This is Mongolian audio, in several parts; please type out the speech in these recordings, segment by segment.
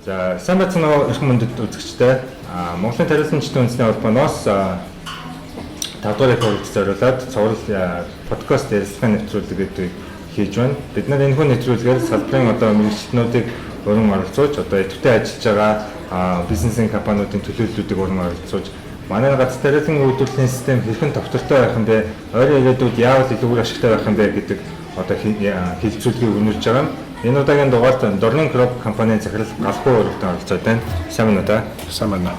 За, сайн байцгаана уу, эрхэм мөндөд үзэгчдээ. Монголын тариаланчдын үндэсний холбооноос 5 дугаар их хурлд зориулаад цуврал подкаст ярилцлагын нэвтрүүлэг гэдэг хийж байна. Бид нар энэхүү нэвтрүүлгээр салбарын одоо мэргэжилтнүүдийг уран оролцуулж, одоо идэвхтэй ажиллаж байгаа бизнесийн компаниудын төлөөллүүдийг уран оролцуулж, манай газар тариалан үйлдвэрлэлийн систем хэрхэн тогтвортой байх юм бэ? Ойрын ирээдүйд яавал илүү үр ашигтай байх юм бэ гэдэг одоо хэлэлцүүлгийг өрнүүлж байгаа юм. Энэ удаагийн дугаард Дорнын Кроп компанийн захирал Галхуу өрөвдөн оролцоод байна. Сайн байна уу та? Сайн байна.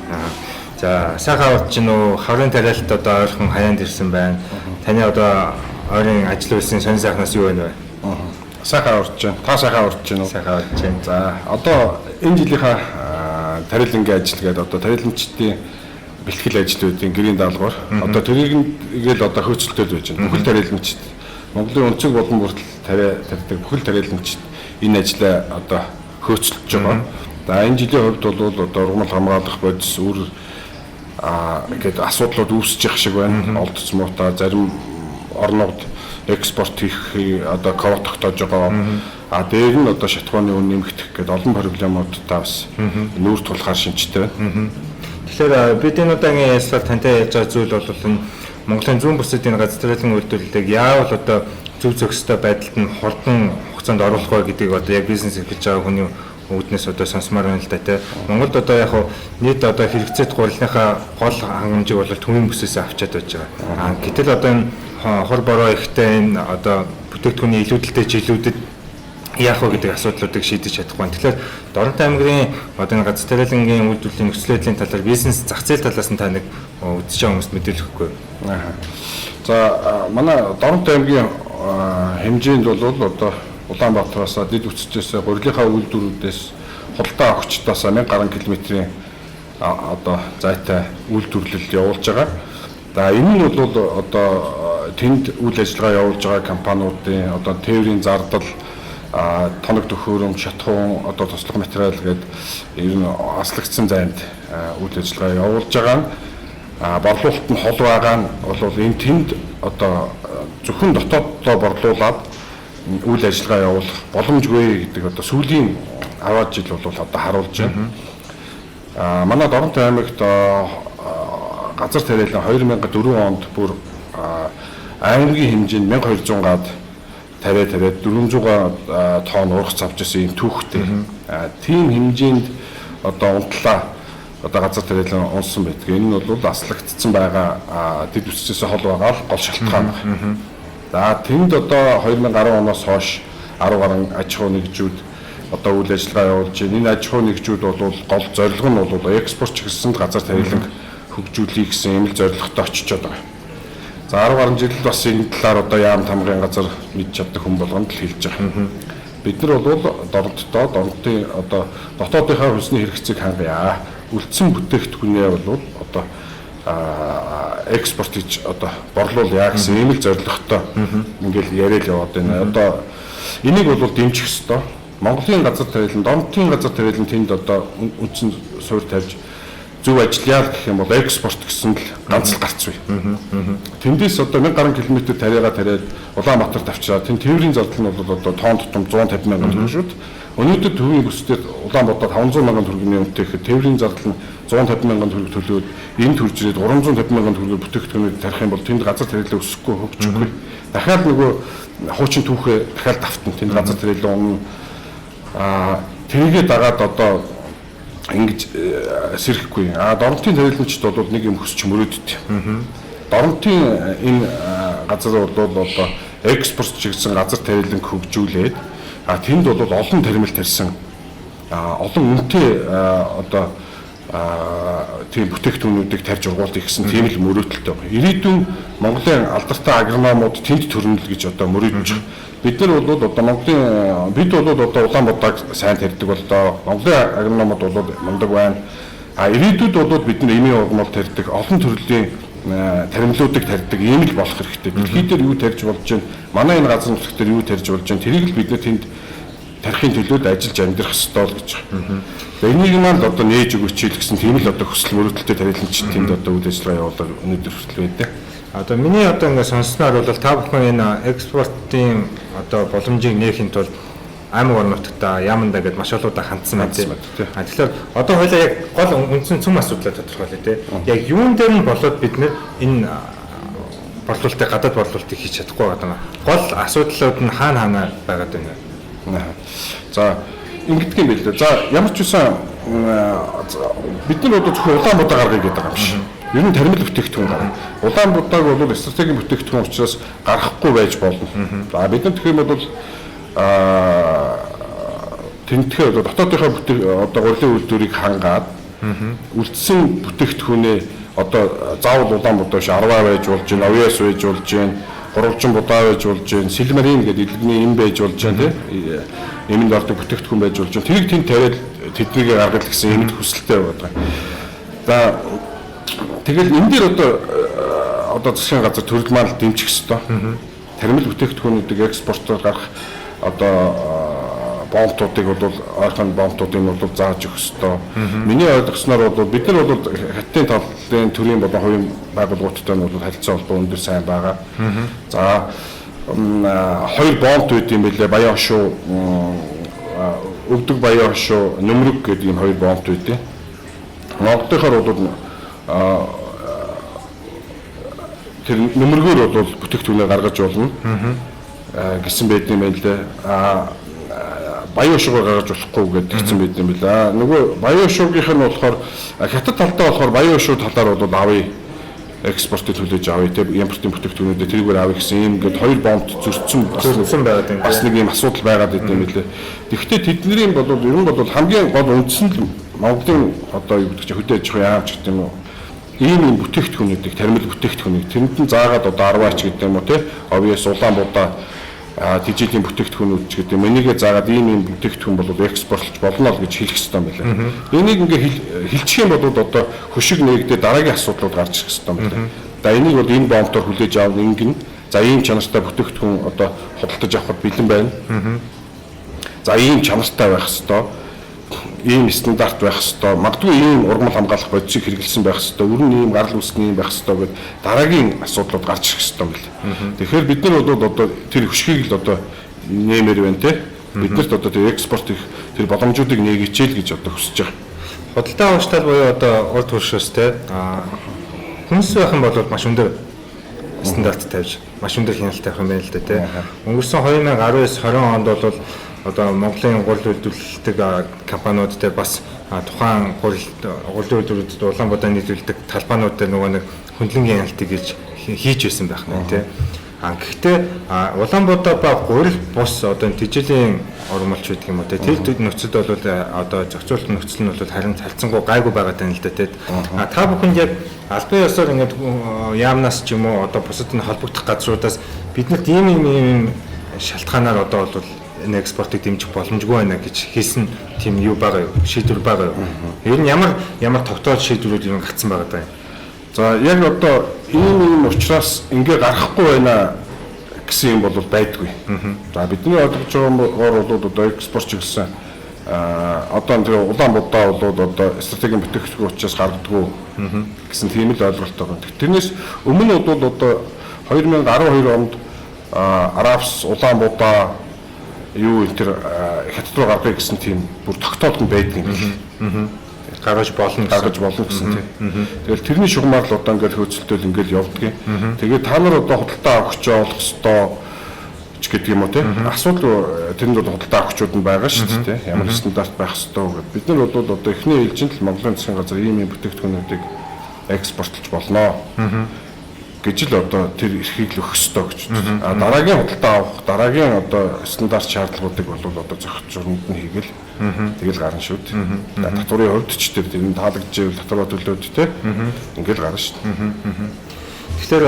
За, сайхан авч чинь үү, хаврын тариалт одоо ойрхон хаяанд ирсэн байна. Таны одоо ойрын ажил үйлсийн сонин сайхнаас юу байна вэ? Сайхан авч байна. Та сайхан авч байна уу? Сайхан авч байна. За, одоо энэ жилийнхаа тариалангийн ажил гэдэг одоо тариаланчдын бэлтгэл ажлуудын гэрийн даалгавар. Одоо тэрийг л одоо хөөцөлтөд байж байна. Бүхэл тариаланчд Монголын өнцөг болон бүртэл тариа тарьдаг бүхэл тариаланчд энэ ажлаа одоо хөөцөлдөж байгаа. За, энэ жилийн хувьд бол одоо ургамал хамгаалах бодис үр гээд асуудлууд үүсэж явах шиг байна. Олдц муутай зарим орнууд экспорт хийх одоо квот тогтоож байгаа. А дээр нь одоо шатхууны үн нэмэгдэх гээд олон проблемуудтай бас нүүр тулахаар шинжтэй байна. Тэгэхээр бид энэ удаагийн ярилцлагаар тантай ярьж байгаа зүйл бол энэ Монголын зүүн бүсэд энэ газар тариалан үйлдвэрлэлийг яавал одоо зөв зохистой байдалд нь хурдан хугацаанд оруулах вэ гэдгийг одоо яг бизнес эрхэлж байгаа хүний үүднээс одоо сонсомоор байна л да, тий. Монголд одоо яг нийт одоо хэрэгцээт гурилныхаа гол хангамжийг бол төвийн бүсээс авчиад байж байгаа. Гэтэл одоо энэ хор бороо ихтэй энэ одоо бүтээгдэхүүний илүүдэлтэй жилүүдэд яах вэ гэдэг асуудлуудыг шийдэж чадахгүй байна. Тэгэхээр Доронтой аймгийн одоо энэ газар тариалангийн үйлдвэрлэлийн нөхцөл байдлын талаар бизнес зах зээл талаас нь та нэг үзэж байгаа хүмүүст мэдээлэх үгүй. За, манай Доронтой аймгийн хэмжээнд бол одоо Улаанбаатараас дэд бүтцээс гурилынхаа үйлдвэрүүдээс худалдаа авахчдаас 1000 гаруй километрийн одоо зайтай үйлдвэрлэл явуулж байгаа. За, энэ нь бол одоо тэнд үйл ажиллагаа явуулж байгаа компаниудын одоо тээврийн зардал, тоног төхөөрөмж, шатхуун, одоо туслах материал гээд ер нь аслагдсан зайд үйл ажиллагаа явуулж байгаа нь борлуулалт нь хол байгаа нь бол энэ тэнд одоо зөвхөн дотооддоо борлуулад үйл ажиллагаа явуулах боломжгүй гэдэг одоо сүүлийн 10 жил бол одоо харуулж байна. Манай Доронтой аймагт газар тариалан 2004 онд бүр аймгийн хэмжээнд 1200 гад тариа тариад 400 тонн ургац авч ирсэн юм түүхтэй. Тийм хэмжээнд одоо унтлаа одоо газар тариалан унсан байдаг. Энэ нь бол аслагдсан байгаа дэд бүсчээс хол байгаа л гол шалтгаан байна. За, тэнд одоо 2010 оноос хойш 10 гаруй аж ахуй нэгжүүд одоо үйл ажиллагаа явуулж байна. Энэ аж ахуй нэгжүүд бол гол зорилго нь бол экспорт чиглэсэнд газар тариалан хөгжүүлэе гэсэн юм л зорилготой очиж байгаа. За, 10 гаруй жил бас энэ талаар одоо яам тамгын газар мэдж чаддаг хүн болгонд л хэлж байгаа. Бид нар бол Доронттой Доронтын одоо дотоодынхаа хөлсний хэрэгцээг хангая. Үлдсэн бүтээгдэхүүнээ бол одоо экспорт хийж одоо борлуулъя гэсэн ийм л зорилготой ингээл яриад яваад байна. Одоо энийг бол дэмжих ёстой. Монголын газар тариалан, Доронтын газар тариалан тэнд одоо үндсэн суурь тавьж зөв ажиллая гэх юм бол экспорт гэсэн л ганц л гарц бий. Тэндээс одоо 1000 гаруй километр тариагаа тариад Улаанбаатарт авчираад тэн тээврийн зардал нь бол одоо тоон тутам 150 мянган төгрөг шүү дээ. Өнөөдөр төвийн бүсдээ Улаанбаатар 500 мянган төгрөгийн үнэтэй гэхэд тээврийн зардал нь 150 мянган төгрөг төлөөд энд төрж ирээд 350 мянган төгрөгөөр бүтээгдэхүүнийг тарих юм бол тэнд газар тариалан өсөхгүй, хөгжихгүй. Дахиад нөгөө хуучин түүхээ дахиад давтна. Тэнд газар тариалан унна. Тэрийгээ дагаад одоо ингэж сэрхэхгүй. Доронтын тариаланчид бол нэг юм хөсч мөрөөддөг. Доронтын энэ газар бол одоо экспорт чиглэсэн газар тариалан хөгжүүлээд тэнд бол олон таримл тарьсан, олон үнэтэй одоо тийм бүтээгдэхүүнүүдийг тарьж ургуулдаг гэсэн тийм л мөрөөдөлтэй байна. Ирээдүйн Монголын алдартай агрономууд тэнд төрнө л гэж одоо мөрөөдөж байна. Бид нар бол одоо Монголын бид бол одоо Улаанбаатарыг сайн тарьдаг бол одоо Монголын агрономууд бол мундаг байна. Ирээдүйд бол бид нар эмийн ургамал тарьдаг, олон төрлийн таримлуудыг тарьдаг ийм л болох хэрэгтэй. Дэлхий дээр юу тарьж болж байна? Манай энэ газар нутаг дээр юу тарьж болж байна? Тэрийг л бид нар тэнд тарихын төлөөд ажиллаж амьдрах ёстой л гэж байна. Энийг маань л одоо нээж өгөөч л гэсэн тийм л одоо хүсэл мөрөөдөлтэй тариаланч тэнд одоо үйл ажиллагаа явуулаад өнөөдөр хүртэл байдаг. Одоо миний одоо ингээд сонссноор бол та бүхэн энэ экспортын одоо боломжийг нээхийн тулд аймаг орон нутгад яамандаа гэдээ маш олоудаа хандсан байна тийм. А тэгэхээр одоо хоёлаа яг гол үндсэн цөм асуудлаа тодорхойлъё тийм. Яг юун дээр нь болоод бид нэр энэ борлуулалтыг гадаад борлуулалтыг хийж чадахгүй байгаа юм. Гол асуудлууд нь хаана хаана байгаад байна вэ? За ингэдэг юм билээ. За ямар ч үсэн бид нар одоо зөвхөн Улаанбуудаа гаргая гэдэг юм биш. Ер нь тармил бүтээгдэхүүн гарна. Улаанбуудааг бол стратегийн бүтээгдэхүүн учраас гаргахгүй байж болно. За бид нар тэгэх юм бол тэнтхээ одоо дотоодынхоо одоо гурилын үйлдвэрийг хангаад үлдсэн бүтээгдэхүүнээ одоо заавал Улаанбуудаа биш Арваа байж болж байна, Овьяс байж болж байна, Гурвалжин будаа байж болж байна, Сэлмарин гэдэг илгэний эм байж болж байна тий. Эмэнд ордог бүтээгдэхүүн байж болж байна. Тэрийг тэнд тавиад тэднийг гаргах гэсэн юм хүсэлтэй байгаа. За тэгэл энэ дээр одоо засгийн газар төрөл маань дэмжих ёстой. Тармил бүтээгдэхүүнүүдийг экспортоор гаргах одоо бомбтуудыг бол ойрхон бомбтуудыг бол зааж өгөх ёстой. Миний ойлгосноор бол бид нар бол хаттын талын төрийн болон хувийн байгууллагуудтай нь бол харилцаа холбоо өндөр сайн байгаа. За хоёр бомбт байд юм билээ. Баян хошуу, Өвдөг Баян хошуу, Нөмрөг гэдэг ийм хоёр бомбт байд. Монголынхоор бол тэр нөмргөөр бол бүтээгдэхүүнээ гаргаж болно гэсэн байд юм байна лээ. Баян хошуугаар гаргаж болохгүй гэдэг тэгсэн байд юм билээ. Нөгөө баян хошуугийнх нь болохоор хятад талдаа болохоор баян хошуу талаар бол авъя, экспортыг хүлээж авъя, тийм импортын бүтээгдэхүүнүүдээ тэрүүгээр авъя гэсэн юм ингээд хоёр бомбт зөрчсөн байгаад юм. Бас нэг юм асуудал байгаад идэв юм билээ. Тэгэхдээ тэдний бол ер нь бол хамгийн гол үндсэн нь Монголын одоо юу гэдэг чинь хөдөө аж ахуйн яам ч гэдэг юм уу ийм юм бүтээгдэхүүнүүдийг тармил бүтээгдэхүүнийг тэрэнд нь заагаад одоо Арваач гэдэг юм уу те Овьяс Улаанбуудаа тэжээлийн бүтээгдэхүүнүүд ч гэдэг юм энийгээ заагаад ийм юм бүтээгдэхүүн бол экспортлж болно л гэж хэлэх ёстой юм байна. Энийг ингээ хэлчих юм бол одоо хөшиг нэгдээ дараагийн асуудлууд гарч ирэх ёстой юм байна. За энийг бол энэ бомбтоор хүлээж авна ингэн. За ийм чанартай бүтээгдэхүүн одоо худалдаж авахд бэлэн байна. За ийм чанартай байх ёстой. Ийм стандарт байх ёстой. Магадгүй ийм ургамал хамгаалах бодисыг хэрэглэсэн байх ёстой. Өрн ийм гарал үүсгэн ийм байх ёстой гэд дараагийн асуудлууд гарч ирэх ёстой юм байна. Тэгэхээр бид нар бол одоо тэр хөшгийг л одоо нэмэр байна те. Биднэрт одоо тэр экспорт их тэр боломжуудыг нээгээч л гэж одоо хүсэж байгаа. Худалдаа авагчдад буюу одоо урд хөршөөс те хүнс байх юм бол маш өндөр стандарт тавьж маш өндөр хяналт тавих юм байна л да те. Өнгөрсөн 2019 20 онд бол одоо Монголын гурил үйлдвэрлэдэг компаниуд дээр бас тухайн гурил үйлдвэрүүдэд Улаанбуудаа нийлүүлдэг талбайнууд дээр нөгөө нэг хөндлөнгийн хяналтыг гэж хийж байсан байх нь тий. А гэхдээ Улаанбуудаа ба гурил бус одоо тэжээлийн ургамалч гэдэг юм уу тий. Тэр нөхцөлд бол одоо зохицуулалт нөхцөл нь бол харин харьцангуй гайгүй байгаа тань л да тий. А та бүхэнд яг албан ёсоор ингээд яамнаас ч юм уу одоо бусад нь холбогдох газруудаас биднэрт ийм ийм ийм шалтгаанаар одоо бол энэ экспортыг дэмжих боломжгүй байна гэж хэлсэн тийм юу байгаа юу? Шийдвэр байгаа юу? Ер нь ямар ямар тогтоол шийдвэрүүд юм гарцсан байгаа даа. За яг одоо ийм ийм учраас ингээ гарахгүй байна гэсэн юм бол байдгүй. За бидний ойлгож байгаагаар бол одоо экспорт чиглэсэн одоо тэр Улаанбуудаа бол одоо стратегийн бүтээгдэхүүн учраас гаргадаггүй гэсэн тийм л ойлголт байгаа. Тэрнээс өмнө бол одоо 2012 онд Арабс Улаанбуудаа юу энэ тэр хятад руу гаргая гэсэн тийм бүр тогтоолт нь байдаг юм байна. Гаргаж болно гэсэн тийм. Тэгэл тэрний шугамар л одоо ингээл хөөцөлтөөл ингээл явдгийг. Тэгээд та нар одоо худалдаа авахчаа олох ёстой ч гэдэг юм уу тийм. Асуудал тэрэнд бол худалдаа авахчуд нь байгаа шүү дээ тийм. Ямар стандарт байх ёстой гэдэг. Бид нар бол одоо эхний ээлжинд л Монголын засгийн газар ийм ийм бүтээгдэхүүнүүдийг экспортлж болно гэж л одоо тэр эрхийг л өгөх ёстой гэж. А дараагийн худалдаа авах, дараагийн одоо стандарт шаардлагуудыг бол одоо зохицуулалтанд нь хийгээл тэгэл гарна шүү дээ. Татварын хувьд ч тэр нь таалагдчихвэл татвараа төлөөд те ингээл гарна шүү дээ. Тэгэхээр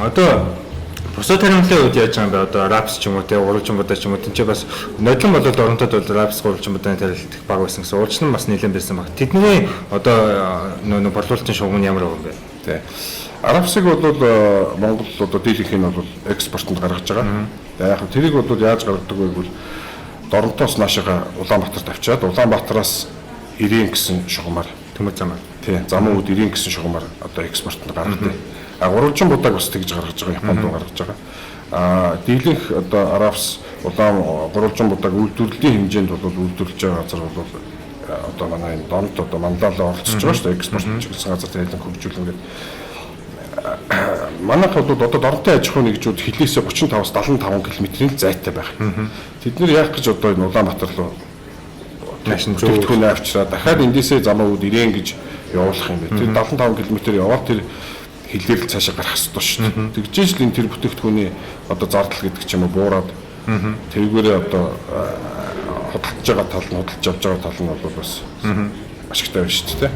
одоо бусад таримлын үед яаж байгаа юм бэ? Одоо рапс ч юм уу те, гурвалжин будаа ч юм уу тэнцээ бас нодлон болоод оронтод бол рапс гурвалжин будааны тарилт их бага байсан гэсэн. Уулчин нь бас нэлээд байсан баг. Тэдний одоо нөө борлуулалтын шугам нь ямар байгаа юм бэ? Тэ. Арабсыг бол Монгол одоо дийлэнх нь бол экспортод гаргаж байгаа. Яг тэрийг бол яаж гаргадаг вэ гэвэл Доронтоос наашаага Улаанбаатарт авчиад Улаанбаатараас 90 гэсэн шугамар төмөр замаар. Тий, замын үд 90 гэсэн шугамар одоо экспортод гаргадаг. А гурвалжин будааг бас тэгж гаргаж байгаа, Японд руу гаргаж байгаа. А дийлэнх одоо Арабс Улаан гурвалжин будаг үйлдвэрлэлийн хэмжээнд бол үйлдвэрлэж байгаа газар бол одоо манай энэ Доронт одоо манлайлал оролцож байгаа шүү дээ. Экспорт чиглэсэн газар тариалан хөгжүүлнэ гэдэг. Манайх бол одоо Доронтын аж ахуйн нэгжүүд хилээсээ 35-аас 75 км-ийн зайтай байх. Тэд нэр яах гэж одоо энэ Улаанбаатар руу бүтээгдэхүүнээ авчираа дахиад эндээсээ замаа үүд ирээн гэж явуулах юм бэ. Тэр 75 км яваад тэр хилээр л цаашаа гарах ёстой шүү дээ. Тэгжээж л энэ тэр бүтээгдэхүүний одоо зардал гэдэг ч юм уу буураад тэргээрээ одоо худалдаж байгаа тал нь худалдаж авч байгаа тал нь бол бас ашигтай байна шүү дээ.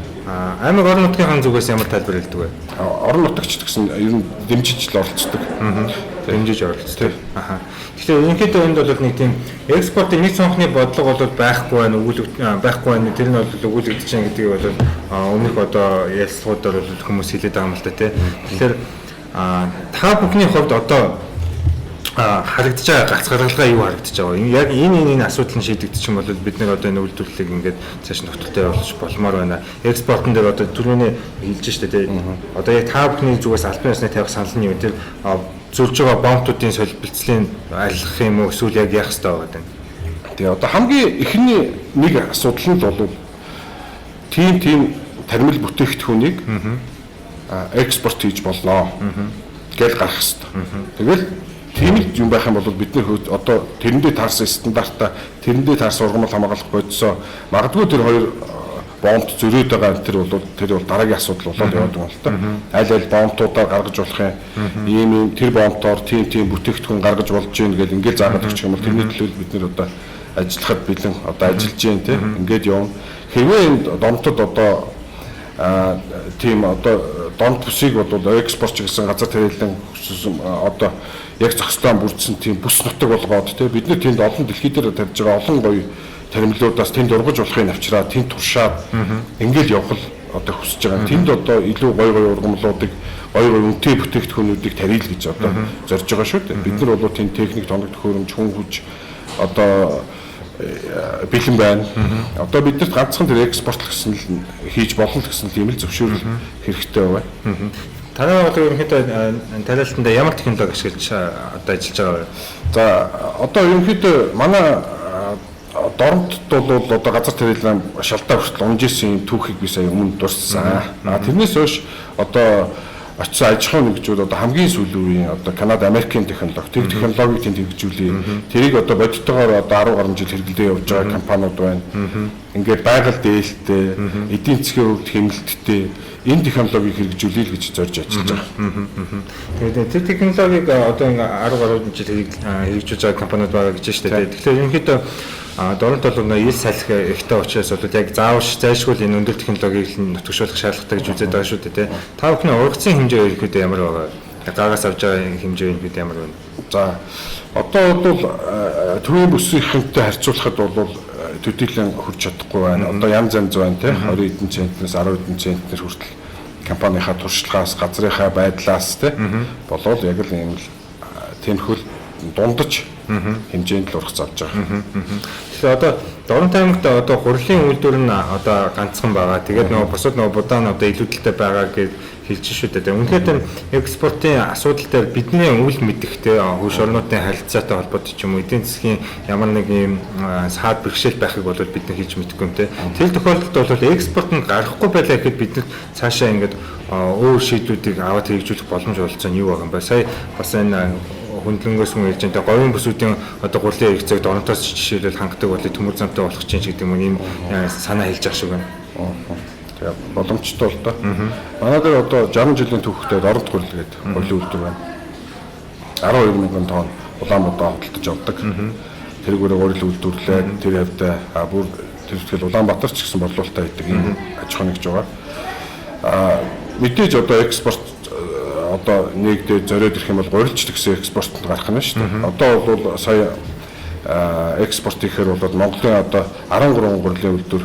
Аймаг орон нутгийн зүгээс ямар тайлбар хэлдэг вэ? Орон нутагч гэсэн ер нь дэмжиж л оролцдог. Дэмжиж оролцдог. Тэгэхээр ерөнхийдөө энд бол нэг тийм экспортын нэг цонхны бодлого бол байхгүй байна, байхгүй байна. Тэр нь бол өгүүлэгдэж байна гэдгийг бол өмнөх одоо ярилцлагуудаар бол хүмүүс хэлээд байгаа юм л да тий. Тэгэхээр та бүхний хувьд одоо харагдаж байгаа гац гаргалгаа юу харагдаж байгаа вэ? Яг энэ асуудал нь шийдэгдчих юм бол бид нэг одоо энэ үйлдвэрлэлийг ингээд цааш нь тогтвортой явуулах болмоор байна. Экспортын дээр одоо түрүүний хэлж штэ тий. Одоо яг та бүхний зүгээс албан ёсны тавих санал нь юу? Тэр зурж байгаа бомбтуудын солилцлын арилгах юм уу эсвэл яг яах ёстой байгаа юм? Тэгээ одоо хамгийн эхний нэг асуудал нь бол тийм тармил бүтээгдэхүүнийг экспорт хийж болно гэж гарах ёстой. Тэгэл тийм л юм байх юм бол бидний хувьд одоо тэрэндээ таарсан стандартаа, тэрэндээ таарсан ургамал хамгаалах бодисоо магадгүй тэр хоёр бомбт зөрөөд байгаа тэр бол тэр бол дараагийн асуудал болоод яваад байгаа л та. Аль аль бомбтуудаар гаргаж болох юм. Ийм тэр бомбтоор тийм бүтээгдэхүүн гаргаж болж гин гэл ингээл заагаад өгчих юм бол тэрний төлөө бид нэр одоо ажиллахад бэлэн одоо ажиллаж гин тий. Ингээд явна. Хэрвээ энэ домтод одоо тийм одоо донт бүсийг бол экспорт гэсэн газар тариалан одоо яг зохистой бүрдсэн тийм бүс нутаг болгоод тий бид нар тэнд олон дэлхий дээр тарьж байгаа олон гоё таримлуудаас тэнд ургаж болохыг авчираа тэнд туршаад ингээл явах л одоо хүсэж байгаа. Тэнд одоо илүү гоё гоё ургамлуудыг гоё гоё үнэтэй бүтээгдэхүүнүүдийг тарил гэж одоо зорж байгаа шүү дээ. Бид нар бол тэнд техник тоног төхөөрөмж хүн хүч одоо бэлэн байна. Одоо биднэрт ганцхан тэр экспорт гэсэн л хийж болно гэсэн тийм л зөвшөөрөл хэрэгтэй байна. Танай бол ерөнхийдөө тариалтандаа ямар технологи ашиглаж одоо ажиллаж байгаа вэ? За одоо ерөнхийдөө манай Доронтд бол одоо газар тариалан шалтаа хүртэл унжсэн юм түүхийг би сая өмнө дурссан. А тэрнээс хойш одоо очисон аж ахуйн нэгжүүд одоо хамгийн сүүлийн үеийн одоо Канада, Америкийн технологи, тэр технологиг тэнд хэрэгжүүлээ. Тэрийг одоо бодитойгоор одоо 10 гаруй жил хэрэглээ явж байгаа компаниуд байна. Ингээд байгаль дээлтэй, эдийн засгийн хувьд хэмнэлттэй энэ технологиг хэрэгжүүлэе л гэж зорж ажиллаж байгаа. Тэгээд тэр технологиг одоо ингээ 10 гаруй жил хэрэгжүүлж байгаа компаниуд байгаа гэж байна шүү дээ. Тэгэхээр ерөнхийдөө Доронт бол нөө ил салхи ихтэй учраас бол яг заавал зайлшгүй энэ өндөр технологиг нутагшуулах шаардлагатай гэж үзээд байгаа шүү дээ. Та бүхний ургацын хэмжээ ерөнхийдөө ямар байгаа вэ? Гаагаас авч байгаа хэмжээ ерөнхийдөө ямар байна? За одоо бол төвийн бүсийнхэнтэй харьцуулахад бол төдийлөн хүрч чадахгүй байна. Одоо янз янз байна тий 20 хэдэн центнээс 10 хэдэн центнэр хүртэл компанийнхаа туршлагаас, газрынхаа байдлаас тий болоод яг л юм л тэмхүүл дундаж хэмжээнд л ургац авч байгаа. Тэгэхээр одоо Дорнот аймагт одоо хурлын үйлдвэр нь одоо ганцхан байгаа. Тэгээд нөгөө бусад нөгөө будаа нь одоо илүүдэлтэй байгаа гэж хэлж шүү дээ. Үнэхээр тэр экспортын асуудал дээр бидний үл мэдэх те хөрш орнуудын харилцаатай холбоотой ч юм уу эдийн засгийн ямар нэг юм саад бэрхшээл байхыг бол бид нар хэлж мэдэхгүй юм те. Тэр тохиолдолд бол экспорт нь гарахгүй байлаа гэхэд бид нар цаашаа ингээд өөр шийдлүүдийг аваад хэрэгжүүлэх боломж олцсон нь юу байгаа юм бэ? Сая бас энэ хөндлөнгөөс мөн ярьж байгаа говийн бүсүүдийн одоо гурлын хэрэгцээг Доронтоос жишээлбэл хангадаг бол төмөр замтай болох чинь гэдэг юм ийм санаа хэлж байгаа шиг байна. Тэгээ боломжтой л доо. Манай дээр одоо 60 жилийн түүхтэй Доронт гурил гэдэг гурилын үйлдвэр байна. 12 мянган тонн Улаанбаатар худалдаж авдаг. Тэрүүгээр гурил үйлдвэрлээд тэр хавьдаа бүр тэр тэгэл Улаанбаатар ч гэсэн борлуулалтаа хийдэг ийм аж ахуй нэгж байгаа. Мэдээж одоо экспорт одоо нэгдээ зориод ирэх юм бол гурилч тэгсэн экспортод гарах нь шүү дээ. Одоо бол сая экспорт хийхээр бол Монголын одоо 13 гурилын үйлдвэр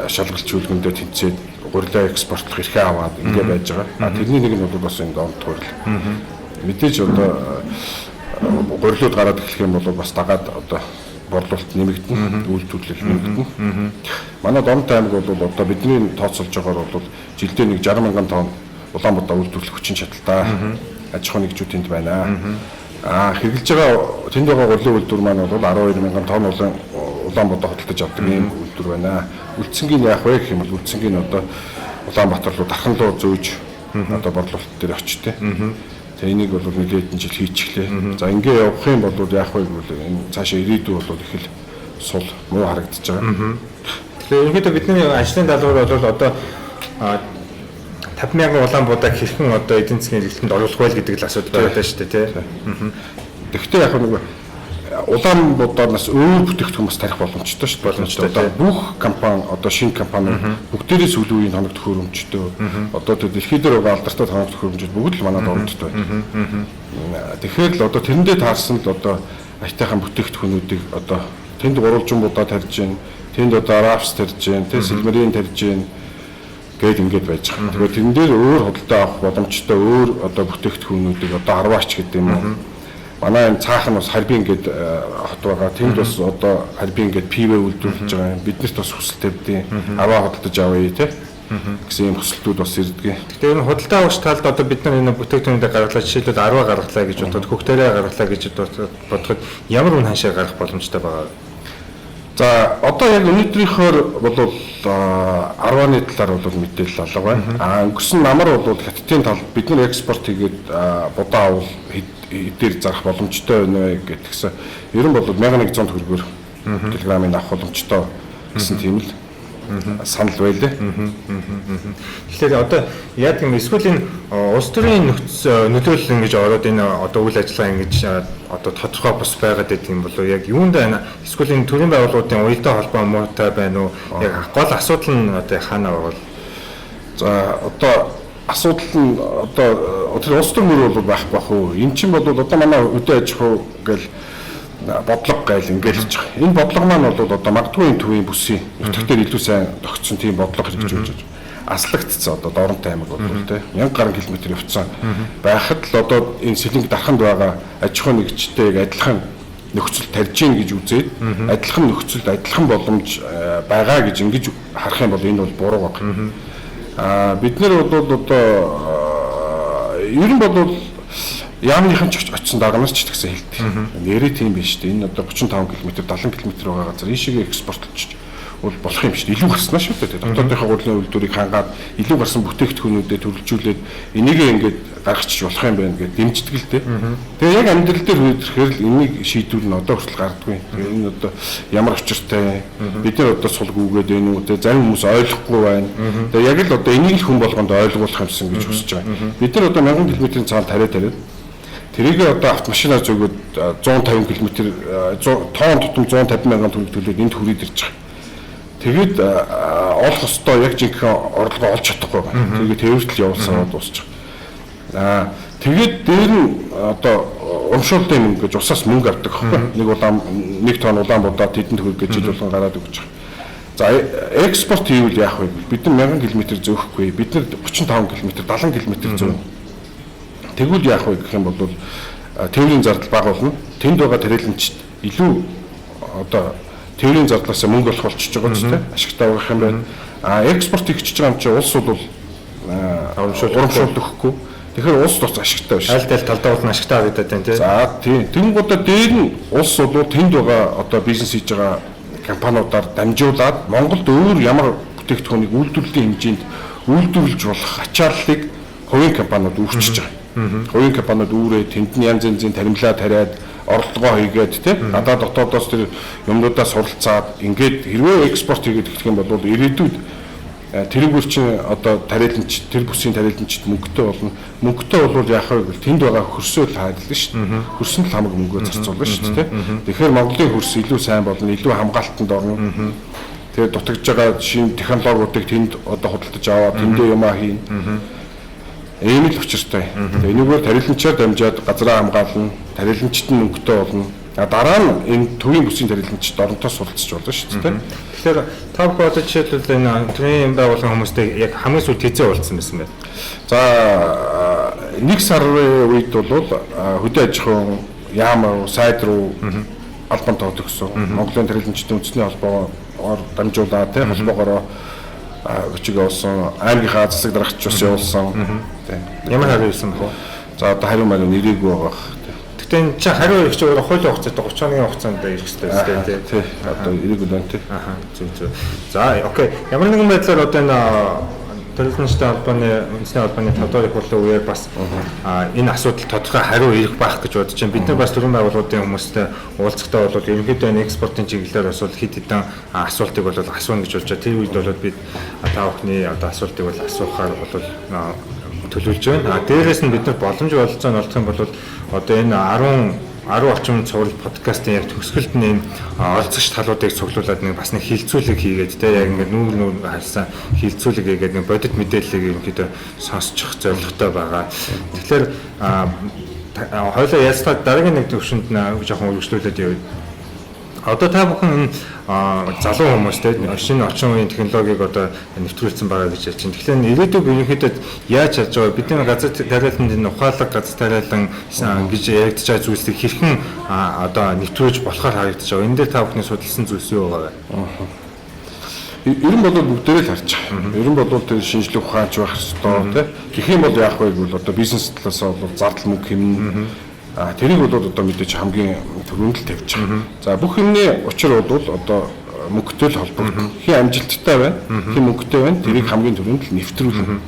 шалгалт чүүлгэндээ тэнцээд гурилаа экспортлох эрхээ аваад ингэ байж байгаа. Тэрний нэг нь бол бас энэ Дорнот гурил. Мэдээж одоо гурилууд гараад эхлэх юм бол бас дагаад одоо борлуулалт нэмэгдэнэ, үйлдвэрлэл нэмэгдэнэ. Манай Дорнот аймаг бол одоо бидний тооцоолж байгаагаар бол жилдээ нэг 60 мянган тонн Улаанбаатар үйлдвэрлэх хүчин чадалтай аж ахуйн нэгжүүд тэнд байна. Хэрэглэж байгаа тэнд байгаа гурилын үйлдвэр маань бол 12 мянган тонн улаан будаа худалдаж авдаг ийм үйлдвэр байна. Үлдсэнгийн яах вэ гэх юм бол үлдсэнгийн одоо Улаанбаатар руу дархан руу зөөж одоо борлуулалт дээр очтой. Тэгээ энийг бол нэлээд хэдэн жил хийчихлээ. За ингээ явах юм бол яах вэ гэвэл энэ цаашаа ирээдүй бол их л сул муу харагдаж байгаа. Тэгэхээр ерөнхийдөө бидний ажлын даалгавар бол одоо 50 мянган улаан будааг хэрхэн одоо эдийн засгийн хэрэглэлтэнд оруулах вэ гэдэг л асуудал байгаа шүү дээ, тий. Тэгэхдээ яг нэг улаан будаас өөр бүтээгдэхүүн бас тарих боломжтой шүү дээ. Боломжтой. Одоо бүх компани одоо шинэ компаниуд бүгдээрээ сүүлийн үеийн тоног төхөөрөмжтэй. Одоо тэр дэлхий дээр байгаа алдартай тоног төхөөрөмжүүд бүгд л манай дорнодод байна. Тэгэхээр л одоо тэрэндээ таарсан л одоо аятайхан бүтээгдэхүүнүүдийг одоо тэнд гурвалжин будаа тарьж гин, тэнд одоо рапс тарьж гин, тэ сэлмэрийн тарьж гин гээд ингээд байж байгаа. Тэгэхээр тэрэн дээр өөр худалдаа авах боломжтой өөр одоо бүтээгдэхүүнүүдийг одоо арваач гэдэг юм уу. Манай энэ цаахан бас Харбин гээд хот байгаа. Тэнд бас одоо Харбин гээд пивэ үйлдвэрлэж байгаа юм. Биднэрт бас хүсэл тавьдیں۔ Аваа худалдаж авъя те гэсэн юм хүсэлтүүд бас ирдэг. Тэгэхээр энэ худалдаа авах талд одоо бид нар энэ бүтээгдэхүүнүүдийг гаргалаа, жишээлбэл 10 гаргалаа гэж бодоход, хөхтөрөө гаргалаа гэж бодоход ямар үн ханшаар гарах боломжтой байгаа вэ? За одоо яг өнөөдрийнхөөр бол 10-ны талаар бол мэдээлэл алга байна. Өнгөрсөн намар бол хятадын талд бид нар экспорт хийгээд будаа авал эдээр зарах боломжтой байна вэ гэдгсэн. Ер нь бол 1100 төгрөгөөр килограммыг авах боломжтой гэсэн тийм л санал байлээ. Тэгэхээр одоо яадаг юм эсвэл энэ улс төрийн нөлөөлөл ингэж ороод энэ одоо үйл ажиллагаа ингэж одоо тодорхой бус байгаад байдаг юм болов яг юунд байна? Эсвэл энэ төрийн байгууллагуудын уялдаа холбоо муутай байна уу? Яг гол асуудал нь одоо хаана байгаа бол? За одоо асуудал нь одоо тэр улс төр мөр бол байхгүй бах уу? Эн чинь бол одоо манай хөдөө аж ахуй гэл бодлого гайл ингээл хийж байгаа. Энэ бодлого маань бол одоо магадгүй энэ төвийн бүсийн нутаг дээр илүү сайн тогтсон тийм бодлого хэрэгжүүлж байгаа. Аслагдсан одоо Доронтой аймаг бол тэ 1000 гаруй километр явцсан байхад л одоо энэ Сэлэнг дарханд байгаа аж ахуйн нэгжтэй яг адилхан нөхцөл тарьж гин гэж үзээд адилхан нөхцөлд адилхан боломж байгаа гэж ингэж харах юм бол энэ бол буруу баг. Бид нар бол одоо ер нь бол яамныхан ч очсон дарганаас ч тэгсэн хэлдэг. Нэрээ тийм биш үү? Энэ одоо 35 км, 70 км байгаа газар ийшээгээ экспортлж бол болох юм шүү дээ. Илүү гарснаа шүү дээ. Дотоодынхоо гурилын үйлдвэрийг хангаад илүү гарсан бүтээгдэхүүнүүдэд төрөлжүүлээд энийгээ ингээд гаргачих болох юм байна гэдээ дэмждэг л дээ. Тэгээ яг амьдрал дээр хүрээд ирэхээр л энийг шийдвэр нь одоо хүртэл гардаггүй. Тэгээ энэ одоо ямар учиртай бид нар одоо сул гүгээд байна уу? Тэгээ зарим хүмүүс ойлгохгүй байна. Тэгээ яг л одоо энийг л хүн болгонд ойлгуулах юмсан гэж хүсэж байгаа. Бид нар одоо 1000 км-ийн цаана тариа тэрийг одоо автомашинаар зөөгөөд 150 км тонн тутам 150 мянган төгрөг төлөөд энд хүрээд ирж байгаа. Тэгээд олох ёстой яг жинхэнэ орлогоо олж чадахгүй байна. Тэгээд тээвэрлэл явуулсараа дуусчих. Тэгээд дээр нь одоо урамшууллын мөнгө гэж усаас мөнгө авдаг байхгүй. Нэг улаан нэг тонн улаан будаа тэдэн төгрөг гэж жил болгон гараад өгч байгаа. За экспорт хийвэл яах вэ? Бид нар 1000 км зөөхгүй. Бид нар 35 км, 70 км зөөнө. Тэгвэл яах вэ гэх юм бол тээврийн зардал бага болно. Тэнд байгаа тариаланчид илүү одоо тээврийн зардлаас мөнгө олох болчихж байгаа ч тийм ашигтай байх юм байна. Экспорт хийчихэж байгаа юм чи улс бол урамшуул өгөхгүй. Тэгэхээр улс тус ашигтай биш. Аль аль талдаа бол ашигтай харагдаад байна тийм. За тийм. Тэнгуудаа дээр нь улс бол тэнд байгаа одоо бизнес хийж байгаа компаниудаар дамжуулаад Монголд өөр ямар бүтээгдэхүүнийг үйлдвэрлэлийн хэмжээнд үйлдвэрлэж болох ачааллыг хувийн компаниуд үүсчихэж байгаа. Хувийн компаниуд үүрээ тэнд нь янз янзын таримлаа тариад орлогоо хийгээд тийм гадаа дотоодоос тэр юмнуудаа суралцаад ингээд хэрвээ экспорт хийгээд эхлэх юм бол ирээдүйд тэрүүгээр чинь одоо тариаланч тэр бүсийн тариаланчид мөнгөтэй болно. Мөнгөтэй бол яах вэ гэвэл тэнд байгаа хөрсөө л хайрлаа шүү дээ. Хөрсөн л хамаг мөнгөө зарцуулна шүү дээ. Тэгэхээр Монголын хөрс илүү сайн болно, илүү хамгаалтанд орно. Тэгээд дутагдж байгаа шинэ технологиудыг тэнд одоо худалдаж аваад тэндээ юмаа хийнэ. Ийм л учиртай. Тэгээ энэгээр тариаланчаар дамжаад газраа хамгаална, тариаланчид нь мөнгөтэй болно. Дараа нь энэ төвийн бүсийн тариаланчид оронтой суралцж болно шүү дээ. Тэгэхээр та бүхэн одоо жишээлбэл энэ төрийн байгууллагын хүмүүстэй яг хамгийн сүүлд хэзээ уулзсан байсан бэ? За нэг сарын үед бол хөдөө аж ахуйн яам руу, сайд руу албан тоо төгсөн. Монголын тариаланчдын үндэсний холбоогоор дамжуулаад тийм холбоогоороо өчиг явуулсан, аймгийнхаа засаг дарагч бас явуулсан. Ямар хариу ирсэн бэ? За одоо хариу мариу нэрээгүй байгаа. Гэхдээ энэ чинь хариу ирэх чинь хуулийн хугацаатай 30 хоногийн хугацаанд ирэх хэрэгтэй үстэй тий. Тий. Одоо эрэг үлэн тий. Аха, зөв зөв. За, окей. Ямар нэгэн байдлаар одоо энэ Тариаланчтай холбооны үндэсний холбооны 5 дугаар их хурлын үеэр бас энэ асуудал тодорхой хариу ирэх байх гэж бодож байна. Бид нар бас төрийн байгууллагуудын хүмүүстэй уулзахдаа бол ерөнхийдөө энэ экспортын чиглэлээр бас хэд хэдэн асуултыг бол асууна гэж болж байгаа. Тэр үед бол бид та бүхний одоо асуултыг бол асуухаар бол төлөвлөж байна. А дээрээс нь бид нар боломж бололцоо нь олдох юм бол одоо энэ 10 орчим цуврал подкастын яг төгсгөлд нь энэ оролцогч талуудыг цуглуулад нэг бас нэг хилцүүлэг хийгээд те яг ингээд нүүр нүүр харсан хилцүүлэг хийгээд нэг бодит мэдээллийг ерөнхийдөө сонсчих зорилготой байгаа. Тэгэхээр хоёлаа ялцгаад дараагийн нэг төвшөнд жоохон үргэлжлүүлээд явъя. Одоо та бүхэн энэ залуу хүмүүс те шинэ орчин үеийн технологиг одоо нэвтрүүлсэн байгаа гэж ярьж байна. Тэгэхээр ирээдүйг ерөнхийдөө яаж харж байгаа вэ? Бидний газар тариаланд энэ ухаалаг газар тариалан гэж яригдж байгаа зүйлсийг хэрхэн одоо нэвтрүүлж болохоор харагдаж байгаа. Энэ дээр та бүхний судалсан зүйлс юу байгаа вэ? Ер нь бол бүгдээрээ л харж байгаа. Ер нь бол тэр шинжлэх ухаанч байх ёстой те. Гэх юм бол яах вэ гэвэл одоо бизнес талаас нь бол зардал мөнгө хэмнэн. Тэрийг бол одоо мэдээж хамгийн түрүүнд л тавьж байгаа. За бүх юмны учир бол одоо мөнгөтэй л холбогдох. Хин амжилттай байна, хин мөнгөтэй байна. Тэрийг хамгийн түрүүнд л нэвтрүүлнэ.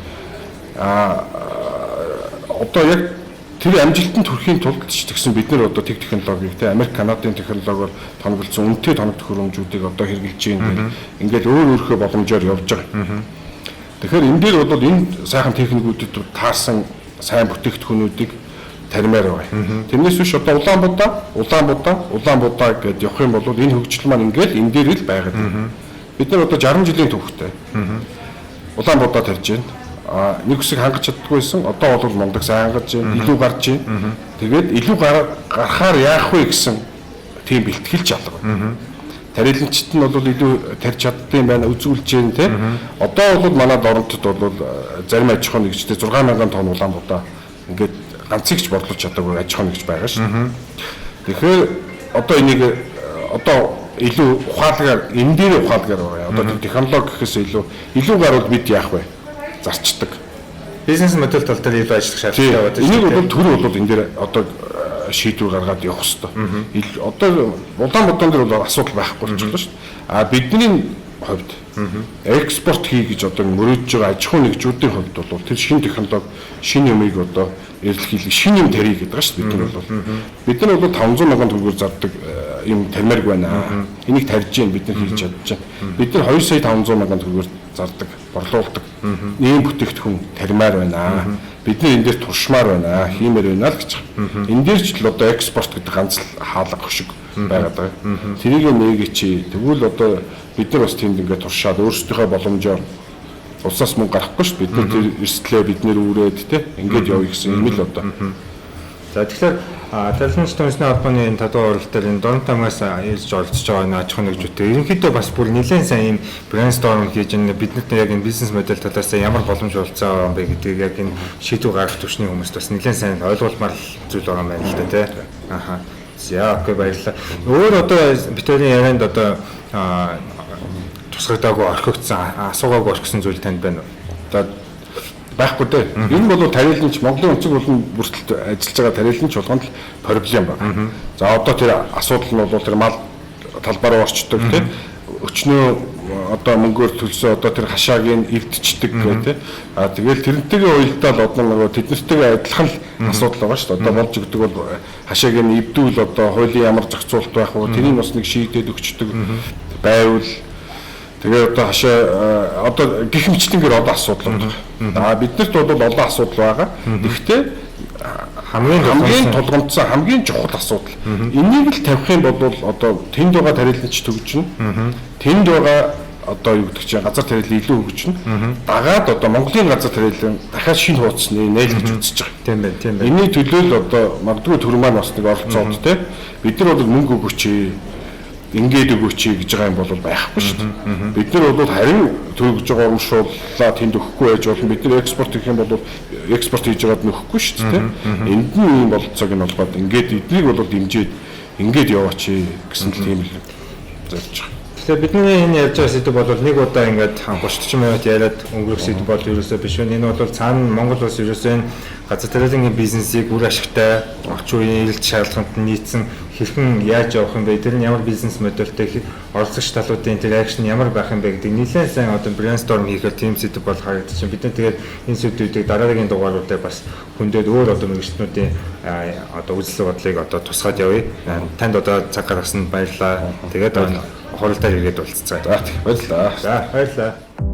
Одоо яг тэр амжилтанд хүрэхийн тулд ч тэгсэн бид нар одоо технологиг те Америк, Канадын технологиор тоноглосон үнэтэй тоног төхөөрөмжүүдийг одоо хэрэглэж байна. Ингээд өөр өөрийнхөө боломжоор явж байгаа. Тэгэхээр энэ дээр бол энэ сайхан техникүүдэд таарсан сайн бүтээгдэхүүнүүдийг таримаар байгаа. Тэрнээс биш одоо Улаанбудаа гэдээ явах юм бол энэ хөгжил маань ингээл энэ дээр л байгаад байна. Бид нар одоо 60 жилийн түүхтэй. Улаанбудаа тарьж байна. Нэг хэсэг хангаж чаддаггүйсэн. Одоо бол мундаг сайн хангаж байна. Илүү гарч байна. Тэгээд илүү гарахаар яах вэ гэсэн тийм бэлтгэлж алга байна. Тариаланчид нь бол илүү тарьж чаддсан байна, үзүүлж байна те. Одоо бол манай доронтод бол зарим аж ахуйн нэгжтэй 6000 тонн Улаанбудаа ингээд ганцыг ч борлуулж чадаагүй аж ахуй нэгж байгаа шүү дээ. Тэгэхээр одоо энийг одоо илүү ухаалгаар энэ дээр ухаалгаар байгаа. Одоо технологи гэхээс илүү гарвал бид яах вэ? Зарчдаг. Бизнес модель тал дээр илүү ажиллах шаардлагатай байна. Энийг бол төр бол энэ дээр одоо шийдвэр гаргаад явах хэрэгтэй. Одоо Улаанбаатар дээр бол асуудал байхгүй болчихлоо шүү дээ. А бидний хувьд экспорт хий гэж одоо мөрөөдж байгаа аж ахуйн нэгжүүдийн хувьд бол тэр шинэ технологи, шинэ юмыг одоо эрэлхийлэх, шинэ юм тарья гэдэг байгаа шүү дээ. Бид нар бол 500 мянган төгрөгөөр зардаг юм таримаарг байна. Энийг тарьж гин бид нар хийж чадж байна. Бид нар 2 сая 500 мянган төгрөгөөр зардаг, борлуулдаг ийм бүтээгдэхүүн таримаар байна. Бид нар энэ дээр туршмаар байна, хиймээр байна л гэж байгаа. Энэ дээр ч л одоо экспорт гэдэг ганц л хаалга хөшиг байгаад байгаа. Тэрийг нээгээч. Тэгвэл одоо бид нар бас тэнд ингээд туршаад өөрсдийнхөө боломжоор улсаас мөнгө гарахгүй шүү дээ. Бид нар тэр эрсдлээ бид нэр үүрээд те ингээд явъя гэсэн юм л одоо. За тэгэхээр Тариаланчтай үндэсний холбооны энэ 5 дугаар урал дээр энэ Дорнот аймагаас ирж оролцож байгаа энэ аж ахуйн нэгжүүдтэй ерөнхийдөө бас бүр нэлээд сайн ийм brainstorm хийж энэ биднэрт яг энэ бизнес модель талаас ямар боломж болцоо байгаа юм бэ гэдгийг яг энэ шийдвэр гаргах түвшний хүмүүст бас нэлээд сайн ойлгуулмаар зүйл байгаа юм байна л да тий. Аха. За окей, баярлалаа. Өөр одоо бид хоёрын ярианд одоо тусгагдаагүй орхигдсон, асуугаагүй орхисон зүйл танд байна уу? За байхгүй дээ. Энэ бол тариаланч Монголын өнцөг болон бүртэлд ажиллаж байгаа тариаланч болгонд л проблем байна. За одоо тэр асуудал нь бол тэр мал талбай руу орчдөг тийм өчнөө одоо мөнгөөр төлсөө одоо тэр хашааг нь эвдчихдэг гэх тийм. А тэгэл тэрнтэйгээ уялдаад одоо нөгөө тэднэртэйгээ адилхан л асуудал байгаа шүү дээ. Одоо болж өгдөг бол хашааг нь эвдүүл одоо хуулийн ямар зохицуулалт байх вэ? Тэрийг бас нэг шийдээд өгчдөг байвал тэгээ одоо хашаа одоо гих мэтлэнгээр одоо асуудал байна. Аа биднэрт бол олон асуудал байгаа. Гэхдээ хамгийн тулгамдсан хамгийн чухал асуудал. Энийг л тавих юм бол одоо тэнд байгаа тариаланч төгжнө. Тэнд байгаа одоо юу гэдэг чинь газар тариалан илүү хөгжинэ. Дагаад одоо Монголын газар тариалан дахиад шинэ хуудасны нээл гэж үзэж байгаа. Тийм байна, тийм байна. Энэний төлөө л одоо магадгүй төр маань бас нэг оролцоод те бид нар бол мөнгө өгөөч, ингээд өгөөч гэж байгаа юм бол байхгүй шүү дээ. Бид нар бол харин төрөж байгаа урамшууллаа тэнд өгөхгүй байж болно. Бид нар экспорт хийх юм бол экспорт хийж байгаад нь өгөхгүй шүү дээ. Энд нь ийм бололцоог нь олгоод ингээд эднийг бол дэмжиж ингээд яваач гэсэн л тийм л зорж байгаа. Тэгэхээр бидний энэ ярьж байгаа сэдэв бол нэг удаа ингээд 30 40 минут яриад өнгөрөх сэдэв бол ерөөсөө биш вэ. Энэ бол цаана Монгол улс ерөөсөө энэ газар тариалангийн бизнесийг үр ашигтай, орчин үеийн эрэлт шаардлаганд нийцсэн хэрхэн яаж явах юм бэ? Тэр нь ямар бизнес модельтэй, оролцогч талуудын interaction ямар байх юм бэ гэдэг нэлээд сайн одоо brainstorm хийхээр тийм сэдэв бол харагдчихэв. Бид нар тэгээд энэ сэдвүүдийг дараагийн дугааруудаар бас хөндөөд өөр одоо мэргэжилтнүүдийн одоо үзэл бодлыг одоо тусгаад явъя. Танд одоо цаг гаргасан баярлалаа. Тэгээд хуралдаар ирээд уулзцгаая. За, баярлалаа. За, баярлалаа.